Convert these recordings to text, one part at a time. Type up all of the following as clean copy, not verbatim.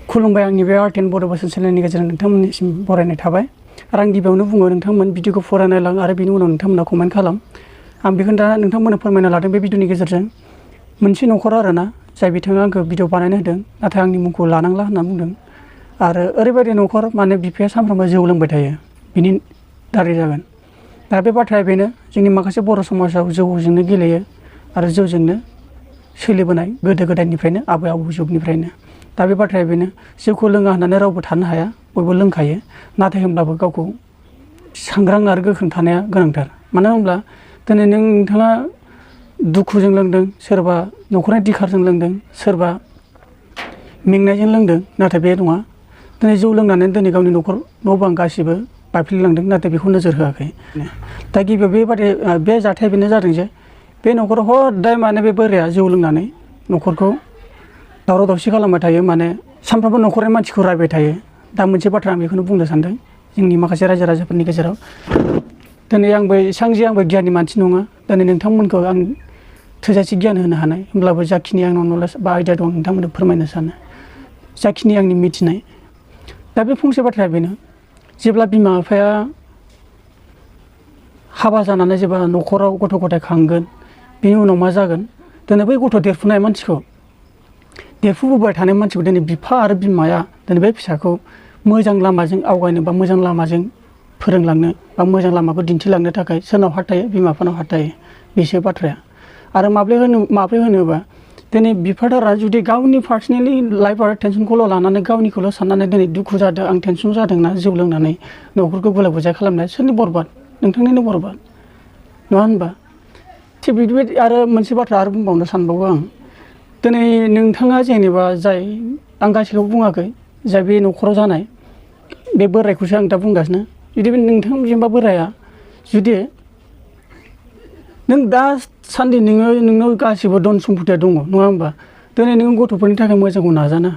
खुलुमबाय आंनि बे Rtn Bodo बोसोन चेनेलनि गेजेरजों नोंथांमोननिसिम बरायनाय थाबाय आरो आं गिबियावनो बुङो नोंथांमोन भिडिअखौ फरायनाय लां आरो बिनि उनाव नोंथांमोना कमेन्ट खालाम आं बेखौनो दा नोंथांमोननो फोरमायना लादों बे भिडिअनि गेजेरजों मोनसे नखर आरोना जाय बिथाङा आंखौ भिडिअ बानायनो होदों नाथाय आंनि मुंखौ लानांला होनना बुंदों आरो ओरैबायदि नखर माने बिफाया सानफ्रोमबो जौ लोंबाय थायो बिनि दारै जागोन दा बे बाथ्राया बेनो जोंनि माखासे बर' समाजाव जौजोंनो गेलेयो आरो जौजोंनो सोलिबोनाय गोदो गोदायनिफ्रायनो आबै आबौ जुगनिफ्रायनो दा बे बाथ्राया बेनो जौखौ लोङा होननानै रावबो थानो हाया बयबो लोंखायो नाथाय होमब्लाबो गावखौ सांग्रां आरो गोख्रों थानाया गोनांथार मानो होनब्ला दिनै नोंथाङा दुखुजों लोंदों सोरबा नखरनि दिखारजों लोंदों सोरबा मेंनायजों लोंदों नाथाय बे नङा दिनै जौ लोंनानै दिनै गावनि नखर न' बां गासिबो बायफ्लेलांदों नाथाय बेखौ नोजोर होआखै दा गिबियाव बे जाथाया बेनो जादों जे बे नखराव हदाय माने बे बोराया जौ लोंनानै नखरखौ दावराव दावसि खालामबाय थायो माने सानफ्रोमबो नखरनि मानसिखौ रायबाय थायो दा मोनसे बाथ्रा आं बेखौनो बुंनो सानदों जोंनि माखासे रायजो राजाफोरनि गेजेराव दिनै आंबो आंबो गियाननि मानसि नङा दिनै नोंथांमोनखौ आं थोजासे गियान होनो हानाय होमब्लाबो जाखिनि आंनाव नलेज बा आइडिया दं नोंथांमोननो फोरमायनो सानो जाखिनि आंनि मिथिनाय दा बे फंसे बाथ्राया बेनो जेब्ला बिमा बिफाया हाबा जानानै जेब्ला नखराव गथ' गथाय खांगोन बेनि उनाव मा जागोन दिनै बै गथ' देरफुनाय मानसिखौ देरफुबोबाय थानाय मानसिखौ दिनै बिफा आरो बिमाया दिनै बे फिसाखौ मोजां लामाजों आवगायनो बा मोजां लामाजों फोरोंलांनो बा मोजां लामाखौ दिन्थिलांनो थाखाय सोरनाव हात थायो बिमा बिफानाव हात थायो बेसो बाथ्राया आरो माब्रै होनोबा दिनै बिफादारा जुदि गावनि पार्सनेलि लाइफ आरो टेनसनखौल' लानानै गावनिखौल' साननानै दिनै दुखु जादों आं टेनसन जादोंना जौ लोंनानै नखरखौ गुलाय गुजाय खालामनाय सोरनि बरबाद नोंथांनिनो बरबाद नङा होनबा थिग बिदिबायदि आरो मोनसे बाथ्रा आरो बुंबावनो सानबावो आं दिनै नोंथाङा जेनेबा जाय आं गासैखौबो बुङाखै जाय बे नखराव जानाय बे बोरायखौसो आं दा बुंगासिनो जुदि नोंथां जेनेबा बोराया जुदि नों दासान्दि नोंनाव गासिबो धन सम्पथिया दङ नङा होनबा दिनै नों गथ'फोरनि थाखाय मोजांखौ नाजाना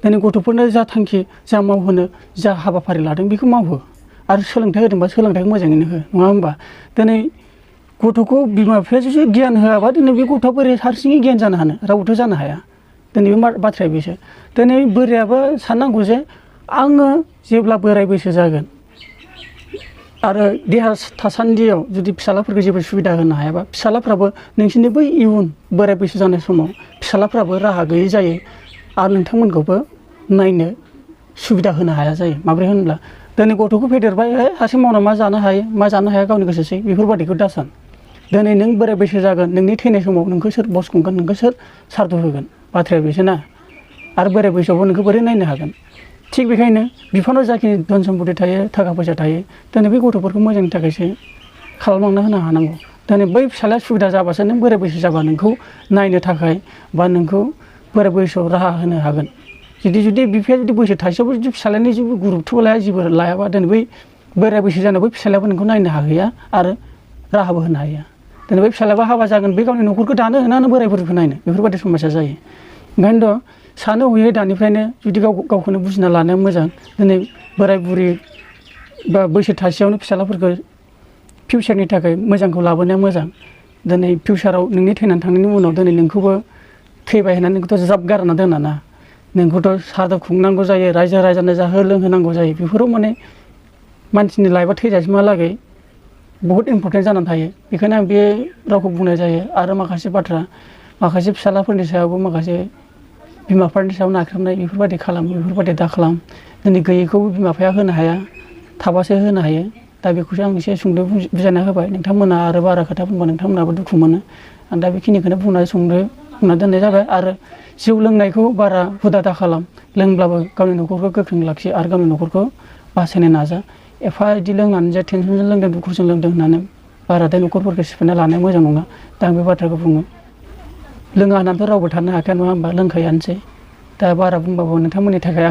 दिनै गथ'फोरनो जा थांखि जा मावहोनो जा हाबाफारि लादों बेखौ मावहो आरो सोलोंथाइ होदोंबा सोलोंथाइखौ मोजाङैनो हो नङा होनबा दिनै गथ'खौ बिमा बिफाया जुदि गियान होआबा दिनै बे गथ'आ बोरै हारसिङै गियान जानो हानो रावबोथ' जानो हाया दिनै बे बाथ्राया बेसो दिनै बोरायाबो साननांगौ जे आङो जेब्ला बोराय बैसो जागोन आरो देहा थासान्दियाव जुदि फिसालाफोरखौ जेबो सुबिदा होनो हायाबा फिसालाफ्राबो नोंसोरनि बै इयुन बोराय बैसो जानाय समाव फिसालाफ्राबो राहा गैयै जायो आरो नोंथांमोनखौबो नायनो सुबिदा होनो हाया जायो माब्रै होनब्ला दिनै गथ'खौ फेदेरबाय हारसिं मावना मा जानो हाया गावनि गोसोसै बेफोरबायदिखौ दासान दिनै नों बोराय बैसो जागोन नोंनि थैनाय समाव नोंखौ सोर बस खुंगोन नोंखौ सोर सारदु होगोन बाथ्राया बेसो ना आरो बोराय बैसोआवबो नोंखौ बोरै नायनो हागोन थिग बेखायनो बिफानाव जाखिनि धन सम्पथि थायो थाखा फैसा थायो दिनै बे गथ'फोरखौ मोजांनि थाखायसो खालामलांना होनो हानांगौ दिनै बै फिसालाया सुबिदा जाबासो नों बोराय बैसो जाबा नोंखौ नायनो थाखाय बा नोंखौ बोराय बैसोआव राहा होनो हागोन जुदि बिफाया जुदि बैसो थाइसेयावबो जुदि फिसालानि जेबो गुरुत्व लाया जेबो लायाबा दिनै बै बोराय बैसो जानाय बै फिसालायाबो नोंखौ नायनो हाहैया आरो राहाबो होनो हाया दिनै बै फिसालायाबो हाबा जागोन बे गावनि नखरखौ दानो होनानै बोरायफोरखौ नायनो बेफोरबायदि समस्या जायो ओंखायनोथ' सानो हयै दानिफ्रायनो जुदि गावखौनो बुजिना लानाया मोजां दिनै बोराय बुरि बा बैसो थासेयावनो फिसालाफोरखौ फिउचारनि थाखाय मोजांखौ लाबोनाया मोजां दिनै फिउचाराव नोंनि थैनानै थांनायनि उनाव दिनै नोंखौबो थैबाय होननानै नोंखौथ' ज्राब गारना दोना ना नोंखौथ' सारादु खुंनांगौ जायो रायजो राजानो जाहो लोंहोनांगौ जायो बेफोराव माने मानसिनि लाइफआ थैजासिमहालागै बहुद इम्पर्टेन्ट जानानै थायो बेखायनो आं बे रावखौ बुंनाय जायो आरो माखासे फिसालाफोरनि सायावबो माखासे बिमा बिफानि सायाव नाख्रेबनाय बेफोरबायदि दा खालाम दिनै गैयैखौबो बिमा बिफाया होनो हाया थाबासो होनो हायो दा बेखौसो आं एसे सुंद' बुजायना होबाय नोंथांमोना आरो बारा खोथा बुंबा नोंथांमोनाबो दुखु मोनो आं दा बेखिनिखौनो बुंना दोननाय जाबाय आरो जौ लोंनायखौ बारा हुदा दा खालाम लोंब्लाबो गावनि नखरखौ गोख्रों लाखि आरो गावनि नखरखौ बासायनो नाजा एफा इदि लोंनानै जे टेनसनजों लोंदों दुखुजों लोंदों होननानै बाराद्राय नखरफोरखौ सिफायना लानाया मोजां नङा दा आं बे बाथ्राखौ बुङो लोङा होननानैथ' रावबो थानो हाखाया नङा होनबा लोंखायानोसै दा बारा बुंबाबो नोंथांमोननि थाखाय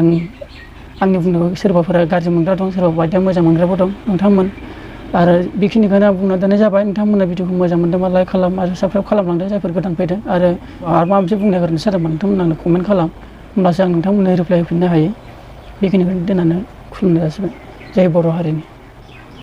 आंनि बुंनायाव सोरबाफोरा गाज्रि मोनग्रा दं सोरबा बायदिया मोजां मोनग्राबो दं नोंथांमोन आरो बेखिनिखौनो आं बुंना दोननाय जाबाय नोंथांमोना भिडिअखौ मोजां मोनदोंबा लाइक खालाम आरो साबस्क्राइब खालामलांदो जायफोर गोदान फैदों आरो माबा मोनसे बुंनो गोरोन्थि जादोंबा नोंथांमोना आंनो कमेन्ट खालाम होमब्लासो आं नोंथांमोननो रिप्लाय होफिननो हायो बेखिनिखौनो दोननानै खुलुमनाय जासिगोन जय बर' हारिनि